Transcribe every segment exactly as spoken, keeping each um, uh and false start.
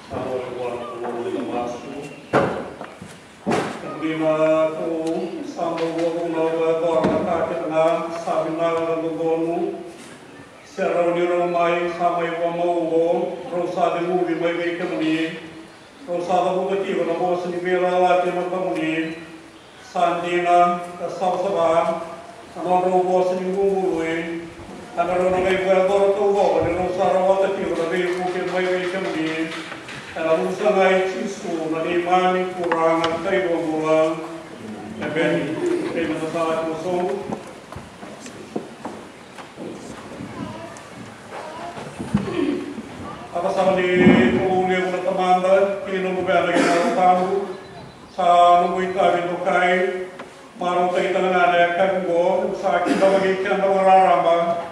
Sa dua na vua na Kalou ni masu. Ka dina kou sa dau vakavuna au vakayacora na ka kece ga sa vinaka ka dodonu. Se rau ni rau mai sa mai vakamau oqo, rau sa ceguvi mai vei kemuni. Rau sa cavuta tiko na vosa ni veiyalayalati e matamuni. Sa dina ka savasava na nodrau vosa ni bubului, ka na rau na qai vakayacora taucoko ni rau sa rawata tiko na veivuke mai vei kemuni. Ena yaca i Jisu na neimami Turaga ka iVakabula. Emeni. Keimami sa lako sobu. Vakasama ni Kalou levu na Tamada kei na Luvena kei na Yalo Tabu. Sa noqu itavi dokai, marautaki tale ga na yakavi oqo, sa kidavaki keda vakararaba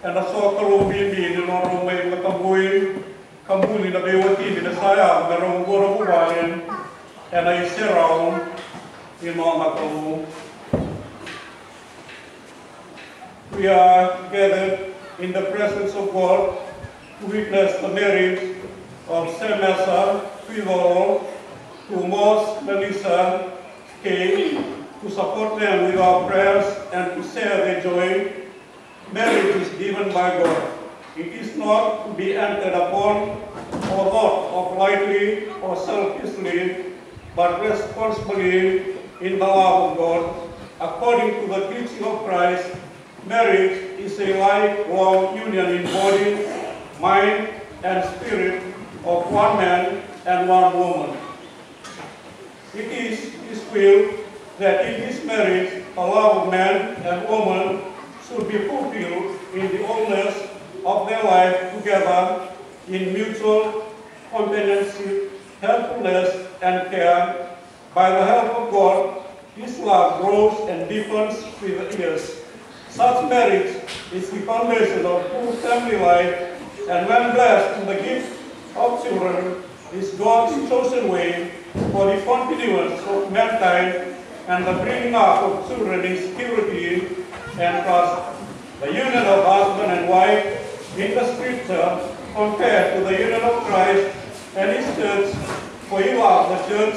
ena sokalou bibi ni nodrau mai vakatabui ka buli na veiwatini me sa yaco me rau bula vuvale ena iserau ni noda Kalou. We are gathered in the presence of God to witness the marriage of Semesa Tuivolo to Mos Melissa Kay, to support them with our prayers and to share their joy. Marriage is given by God. It is not to be entered upon or thought of lightly or selfishly, but responsibly in the love of God, according to the teaching of Christ. Marriage is a lifelong union in body, mind, and spirit of one man and one woman. It is His will that in this marriage the love of man and woman should be fulfilled in the wholeness of their life together in mutual companionship, helpfulness, and care. By the help of God, this love grows and deepens with the years. Such marriage is the foundation of true family life, and when blessed in the gift of children, is God's chosen way for the continuance of mankind and the bringing up of children in security and trust. The union of husband and wife in the scripture compared to the union of Christ and his church, for he loved the church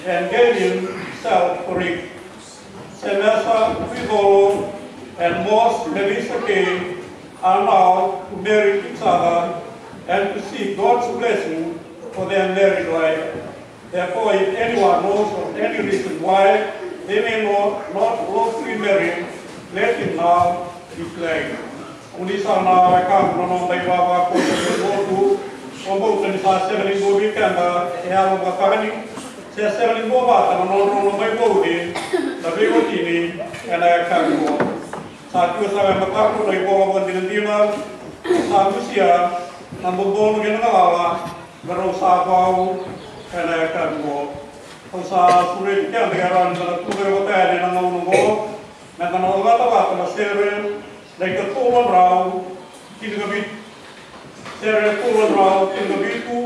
and gave himself for it. Semesa Tuivolo and Mos Melissa Kay are now to marry each other and to seek God's blessing for their married life. Therefore, if anyone knows of any reason why they may not, not lawfully marry, let him now declare. Oni sa na wekaqu na noda ivavakoso ni lotu, o bau ni sa sega ni bau vei keda e yalo vakatani, se sega ni bau vata na nodrau na mai vauci na veiwatini ena yakavi oqo. Sa tiko sara e mataqu na ivola vakadinadina, sa dusia na dodonu kei na galala, me rau sa vau ena yakavi oqo. Au sa sureti keda ke rawa ni da na tucake vata yani ena gauna oqo, me da na lako vata na sere, na ikatolu na drau tinikavitu. Sere tolu na drau tinikavitu,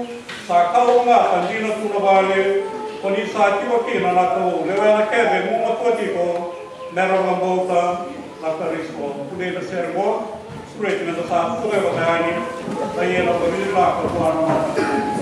sa kalougata dina tu na vale, ko ni sa tiko kina na Kalou. Lewena kece gumatua tiko, me ra vakabauta na Karisito. Kunei na sere qo, sureti me da sa tucake vata yani, na ia na vakavinavinaka vua na Kalou.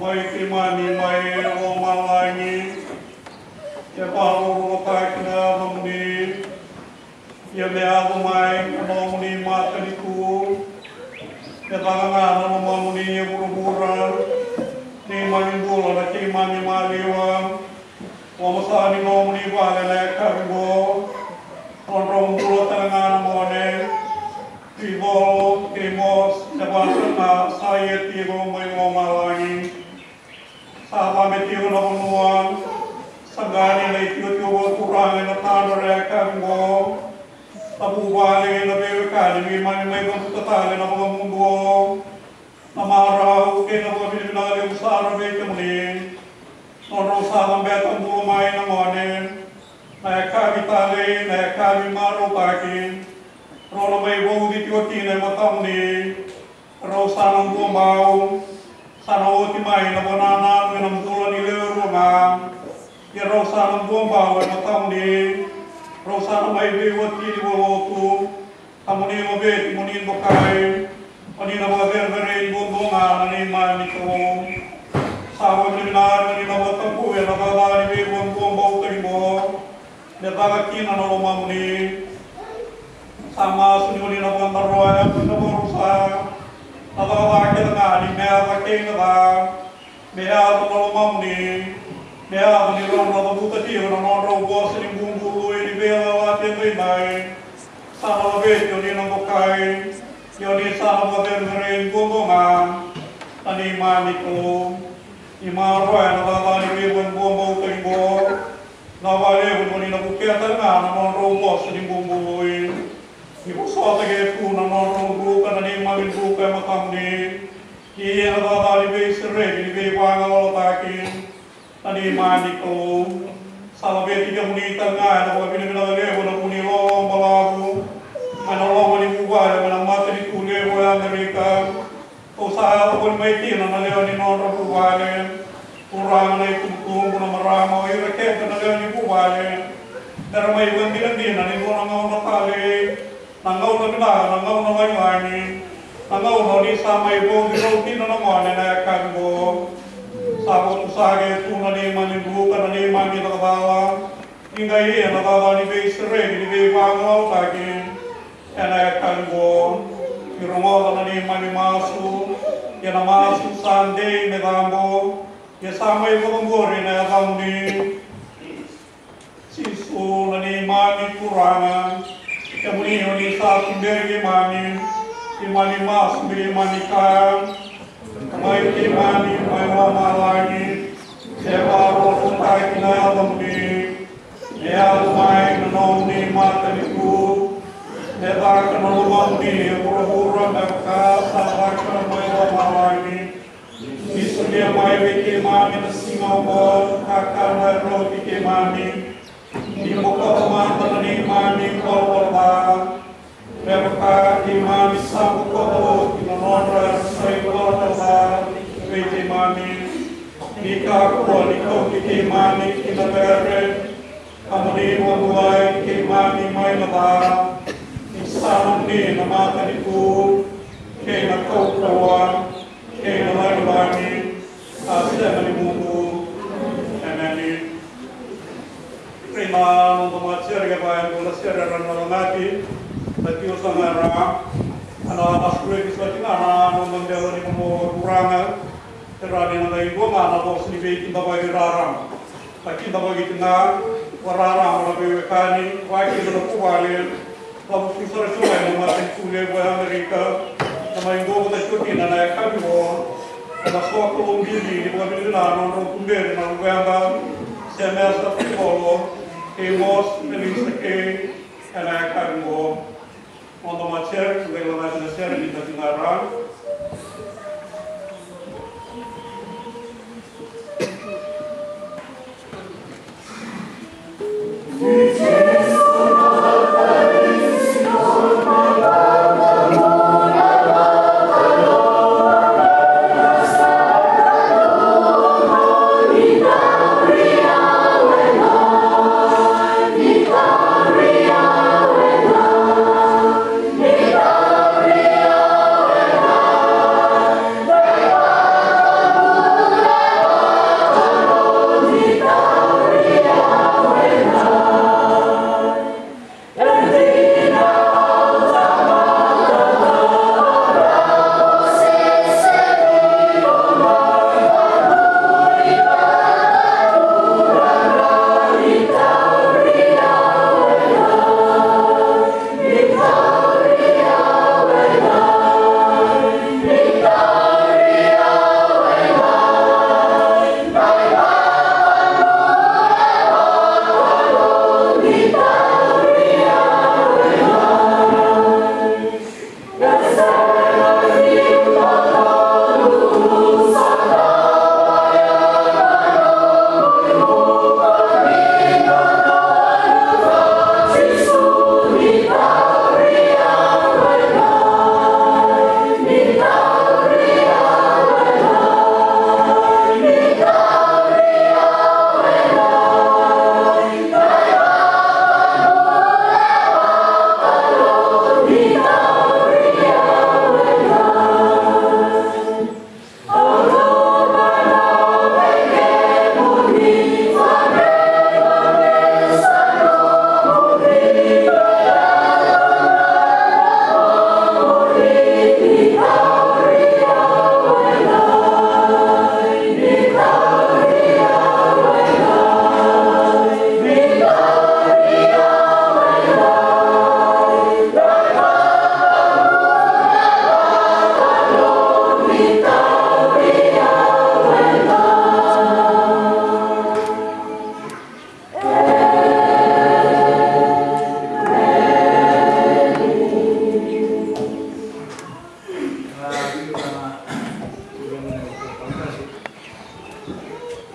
Mai keimami mai lomalagi, e vakalougatataki na yacamuni. Ia me yaco mai na nomuni matanitu, me caka ga na lomamuni e vuravura. Neimami bula na keimami maliwa, oqo sa ni nomuni vale na yakavi oqo. Nodrau bula tale ga na gone, Ivoro kei Mos, e vaka ga sa ia tiko mai lomalagi. Sa cabe tiko na vanua, sa qai na itikotiko vakaturaga ena tadra na yakavi oqo. Na vuvale kei na veiwekani keimami mai cavuta tale na vakamuduo. Na marau kei na vakavinavinaka levu sara vei kemuni. Nodrau sa cabeta bula mai na gone, na yakavi talei, na yakavi marautaki. Rau na mai vauci tiko kina e matamuni. Rau sa na duabau, sa na oti mai na vakanananu ena bula ni lewe rua ga. Ia rau sa na duabau e matamuni. Rau sa na mai veiwatini vakalotu. Kemuni Koveti, mo ni dokai, mo ni na vakacerecerei duadua ga na neimami Kalou. Sa vakavinavinaka mo ni na vakatabui ena cakacaka ni veivanua duabau tani oqo. Me caka kina na lomamuni. Sa masu ni mo ni na vakadaroya, mo ni na vakarusa na cakacaka kece ga ni meca kei na ca. Me yaco na lomamuni, me yaco ni rau na cavuta tiko na nodrau vosa ni bubului ni veiyalayalati edaidai. Sa na laveti o ni na dokai, ia o ni sa na vakacerecerei duadua ga na neimami Kalou. Ni maroroya na cakacaka ni veivanua duabau tani oqo. Na vakalevu ni mo ni na vukea tale ga na nodrau vosa ni bubului. Ni vosota ke tu na nodrau druka na neimami druka e matamuni. Ni ia na cakacaka ni veisereki ni veivagalalataki na neimami Kalou. Sa laveti kemuni tale ga ena vakavinavinaka levu na vu ni lolo balavu mai na loma ni vuvale mai na matanitu levu o Amerika. Kau sa yaco voli mai kina na lewe ni nodra vuvale, turaga na itubutubu, na marama, o ira kece na lewe ni vuvale. Mera mai vakadinadina ni dua na gauna tale, na gauna vinaka, na gauna lagilagi, na gauna o ni sa mai vauci rau kina na gone ena yakavi oqo. Sa vakatusa ke tu na neimami druka, na neimami cakacala. Ni qai ia na cakacaka ni veisereki ni veivagalalataki ena yakavi oqo. Ni rogoca na neimami masu, ia na masu sa dei me cabo, ia sa mai vakabori ena yacamuni. Jisu na neimami Turaga, kemuni o ni sa tuberi keimami, keimami masu me keimami kaya. Mai keimami mai lomalagi, me vakarorotaki na yacamuni, me yaco mai na nomuni matanitu, me caka na lomamuni e vuravura me vaka sa caka mai lomalagi. Ni solia mai vei keimami na siga oqo na kakana e rauti keimami. Ni bokoca mada na neimami ivalavala ca, me vaka keimami sa bokoca oti na nodra sa ivalavala ca vei keimami. Ni kakua ni kauti keimami ki na vere, ka mo ni vakabulai keimami mai na ca. Ni sa nomuni na matanitu, kei na kaukauwa, kei na lagilagi, sa sega ni mudu. Emeni. Kei na noda matasere, kevaka e dua na sere era na lagati, na tio sa ga era na asureti sara tiko ga na noda dela ni vanua vakaturaga. Era ni na qai dua ga na vosa ni veikidavaki rarama. Na kidavaki tiko ga, vakararama na veiwekani, vakakina na vuvale, na vuku sara tiko ga ena matanitu levu e Amerika, na mai qovota tiko kina na yakavi oqo, ena sokalou bibi ni vakavinavinaka na nodrau tuberi na luveda, Semesa Tuivolo, kei Mos Melisa Kei, ena yakavi oqo. Noda matasere, sa qai lagati na sere ni Dati Qara.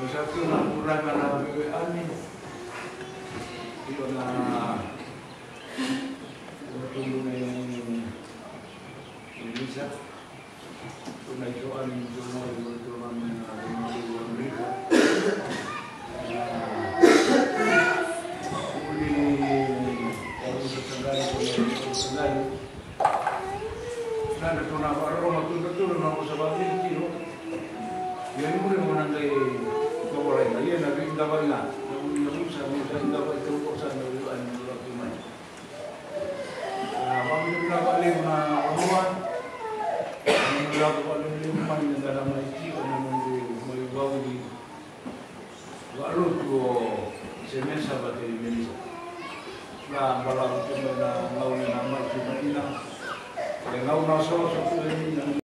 Sa tu na turaga na veiwekani. Io na, na tubu na yani ni Lisa. Tu na ito ani ni tu na ito na me na ni tu na Amerika. Uli ni ya ni sa tangani, sa tangani. Nada tu na vakarorogo tu na tu na noqu sa vakatikitiki. Ia i muri mo na qai kovolai na ia na veidavai na. Na ui na usa mo sa idavai tau ko sa na ui ani na laki mai. A vakavinaka vakalevu na vanua. Na lako vakalevu mai na dana mai tiko na noqu mai vauci. Valotu o Semesa vata kei Melisa. Na balavu tu mai na gauna na mai tu mai na. E gauna soso tu e ni na